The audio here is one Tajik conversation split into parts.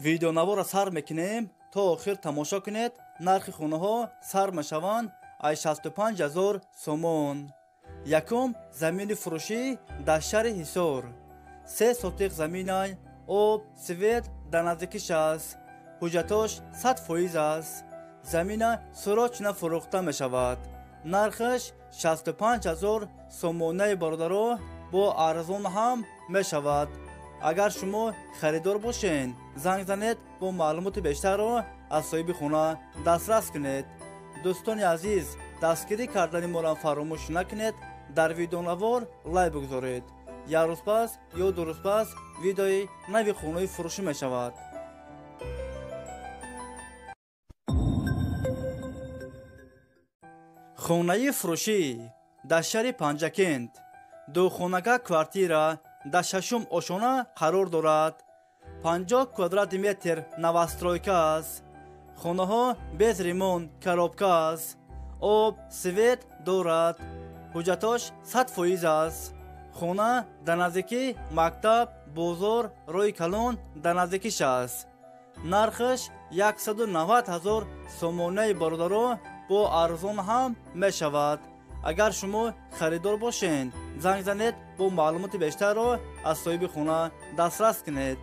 Видеонаворро сар мекунем, то охир тамошо кунед. Нархи хонаҳо сар мешаванд аз 65 000 сомон. Якум замини фурӯшӣ дар шаҳри Ҳисор. 3 сотиқ заминай, об, свет дар наздикиш аст. Ҳуҷҷатош 100% аст. Замина срочно фурӯхта мешавад. Нархаш 65 000 сомонаи бародаро бо арзон ҳам мешавад. Агар шумо харидор бошед, занг занед, бо маълумоти бештарро аз соҳиби хона дастрас кунед. Дӯстони азиз, дастгирӣ кардани моро фаромӯш накунед. Дар видеонавор лайк бигузоред. Як рӯз пас ё 2 рӯз пас видеои нави хонаи фурӯшӣ мешавад. Хонаи фурӯшӣ дар шаҳри Панҷакент. Духонага квартира дар шашум ошона қарор дорад. 50 квадрати метр новостройка аст. Хонаҳо без ремонт, коробка аст. Об, свет дорад. Ҳуҷҷатош 100% аст. Хона дар наздикии мактаб, бозор, роҳи калон дар наздикиш аст. Нархаш 190 000 сомонаи бародаро бо арзон ҳам мешавад. Агар шумо харидор бошед, занг занед, бо маълумоти бештарро аз соҳиби хона дастрас кунед.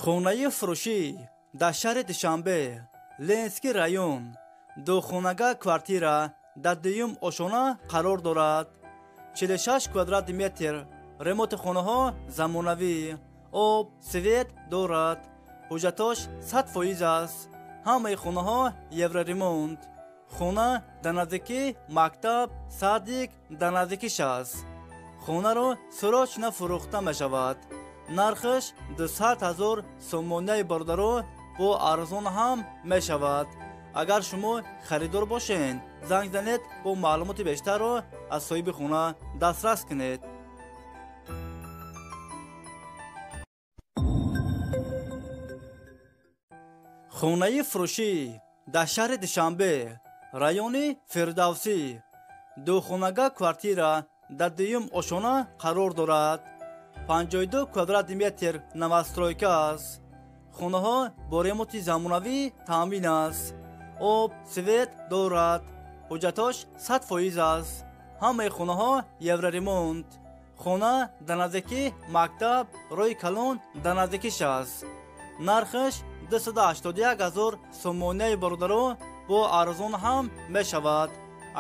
Хонаи фурӯшӣ дар шаҳри Душанбе, Ленинский район. Духонага квартира дар дуюм ошона қарор дорад. 46 квадрати метр. Ремонти хонаҳо замонавӣ. Об, свет дорад. Ҳуҷҷатош 100% аст. Ҳамаи хонаҳо евроремонт. Хона дар наздикии мактаб, садик дар наздикиш аст. Хонаро срочно фурӯхта мешавад. Нархаш 200 000 сомонаи бародаро бо арзон ҳам мешавад. Агар шумо харидор бошед, занг занед, бо маълумоти бештарро аз соҳиби хона дастрас кунед. Хонаи фурӯшӣ дар шаҳри Душанбе, райони Фирдавсӣ. Духонага квартира дар дуюм ошона қарор дорад. 52 квадрати метр новостройка аст. Хонаҳо бо ремонти замонавӣ таъмин аст. Об, свет дорад. Ҳуҷҷатош 100% аст. Ҳамаи хонаҳо евроремонт. Хона дар наздикии мактаб, роҳи калон дар наздикиш аст. Нархаш 281 000 сомонаи бародаро бо арзон ҳам мешавад.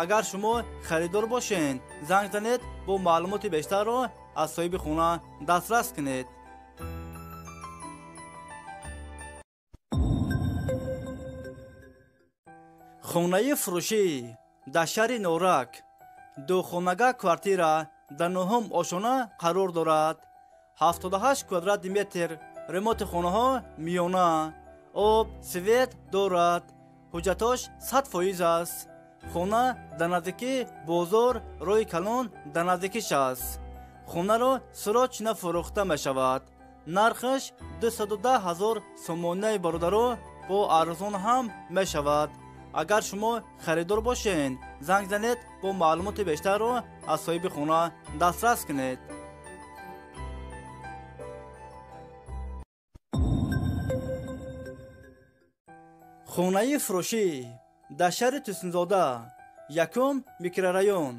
Агар шумо харидор бошед, занг занед, бо маълумоти бештарро аз соҳиби хона дастрас кунед. Хонаи фурӯшӣ дар шаҳри Норак. Духонага квартира дар нуҳум ошона қарор дорад. 78 квадрати метр. Ремонти хонаҳо миёна. Об, свет дорад. Ҳуҷҷатош 100% аст. Хона дар наздикии бозор, роҳи калон дар наздикиш аст. Хонаро срочно фурӯхта мешавад. Нархаш 210 000 сомонаи бародаро бо арзон ҳам мешавад. Агар шумо харидор бошед, занг занед, бо маълумоти бештарро аз соҳиби хона дастрас кунед. Хонаи фурӯшӣ дар шаҳри Тӯсинзода, якум микрорайон.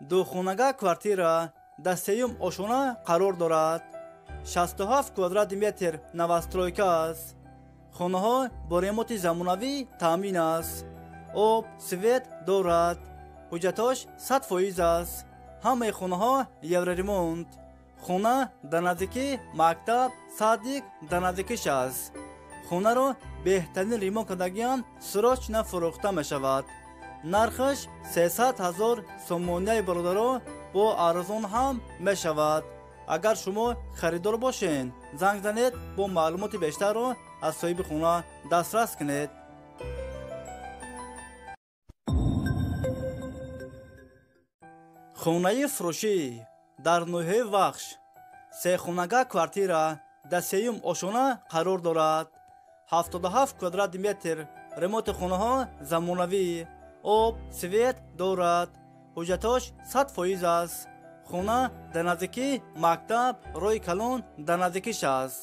Духонага квартира дар сеюм ошона қарор дорад. 67 квадрати метр новостройка аст. Хонаҳо бо ремонти замонавӣ таъмин аст. Об, свет дорад. Ҳуҷҷатош 100% аст. Ҳамаи хонаҳо евроремонт. Хона дар наздикии мактаб, садик дар наздикиш аст. Хонаро беҳтарин ремонт кардагиан срочно фурӯхта мешавад. Нархаш 300 000 сомонаи бародаро бо арзон ҳам мешавад. Агар шумо харидор бошед, занг занед, бо маълумоти бештарро аз соҳиби хона дастрас кунед. Хонаи фурӯшӣ дар ноҳияи Вахш. Сехонага квартира дар сеюм ошона қарор дорад. 77 квадрати метр. Ремонти хонаҳо замонавӣ. Об, свет дорад. Ҳуҷҷатош 100% аст. Хона дар наздикии мактаб, роҳи калон дар наздикиш аст.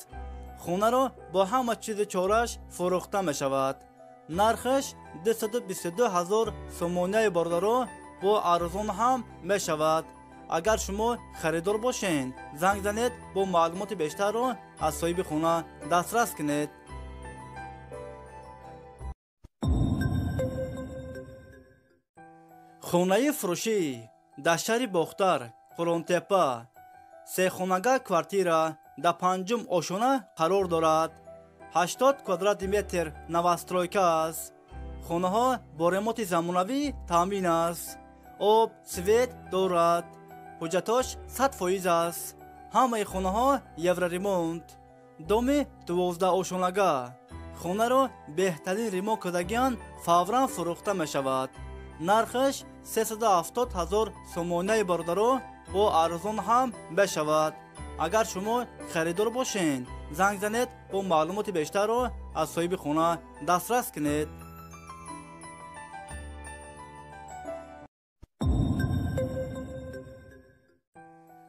Хонаро бо ҳама чизи чораш фурӯхта мешавад. Нархаш 222 ҳазор сомонияи бародаро бо арзон ҳам мешавад. Агар шумо харидор бошед, занг занед, бо маълумоти бештарро аз соҳиби хона дастрас кунед. Хонаи фурӯшӣ дар шаҳри Бохтар, Қурғонтеппа, сехонага квартира дар панҷум ошона қарор дорад. 80 квадрати метр новостройка аст. Хонаҳо бо ремонти замонавӣ таъмин аст. Об, свет дорад. Ҳуҷҷатош 100% аст. Ҳамаи хонаҳо евроремонт. Доми 12 ошонага. Хонаро беҳтарин ремонт кардагиан фавран фурӯхта мешавад. Нархаш 370 ҳазор сомонаи бародаро бо арзон ҳам мешавад. Агар шумо харидор бошед, занг занед, бо маълумоти бештарро аз соҳиби хона дастрас кунед.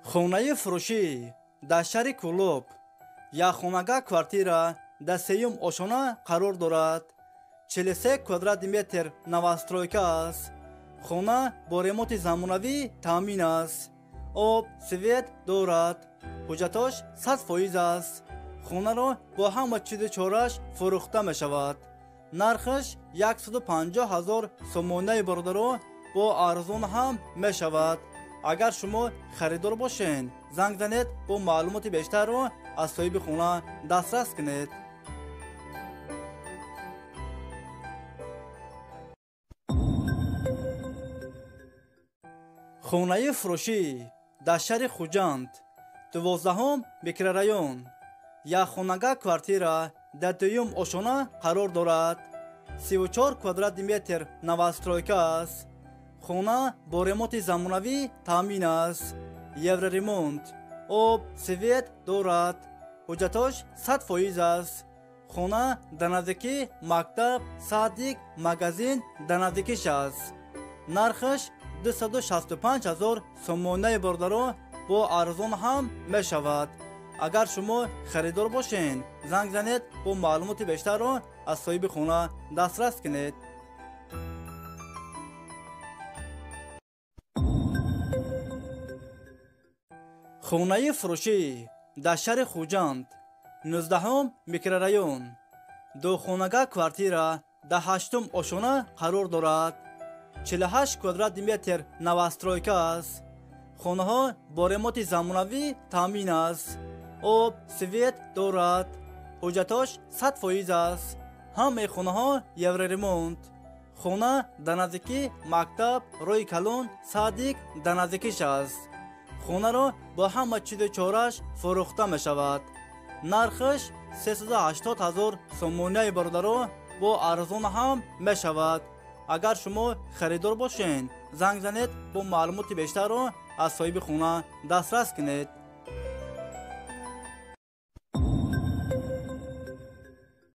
Хонаи фурӯшӣ дар шаҳри Кӯлоб, якхонага квартира дар сеюм ошона қарор дорад. 43 квадрати метр новостройка аст. Хона бо ремонти замонавӣ таъмин аст. Об, свет дорад. Ҳуҷҷатош 100% аст. Хонаро бо ҳама чизи чораш фурӯхта мешавад. Нархаш 150 ҳазор сомонаи бародаро бо арзон ҳам мешавад. Агар шумо харидор бошед, занг занед, бо маълумоти бештарро аз соҳиби хона дастрас кунед. Хонаи фурӯшӣ дар шаҳри Хуҷанд, 12 микрорайон, якхонага квартира дар дуюм ошона қарор дорад. 34 квадрати метр новостройка аст. Хона бо ремонти замонавӣ таъмин аст. Евроремонт. Об, свет дорад. Ҳуҷҷатош 100% аст. Хона дар наздикии мактаб, садик, магазин дар наздикиш аст. Нархаш 265 ҳазор сомонаи бародаро бо арзон ҳам мешавад. Агар шумо харидор бошед, занг занед, бо маълумоти бештарро аз соҳиби хона дастрас кунед. Хонаи фурӯшӣ дар шаҳри Хуҷанд, 19 микрорайон, духонага квартира дар ҳаштум ошона қарор дорад. 48 квадрати метр новостройка аст. Хонаҳо бо ремонти замонавӣ таъмин аст. Об, свет дорад. Ҳуҷҷатош 100% аст. Ҳамаи хонаҳо евроремонт. Хона дар наздикии мактаб, роҳи калон, садик дар наздикиш аст. Хонаро бо ҳама чизи чораш фурӯхта мешавад. Нархаш 380 ҳазор сомонаи бародаро бо арзон ҳам мешавад. Агар шумо харидор бошед, занг занед, бо маълумоти бештарро аз соҳиби хона дастрас кунед.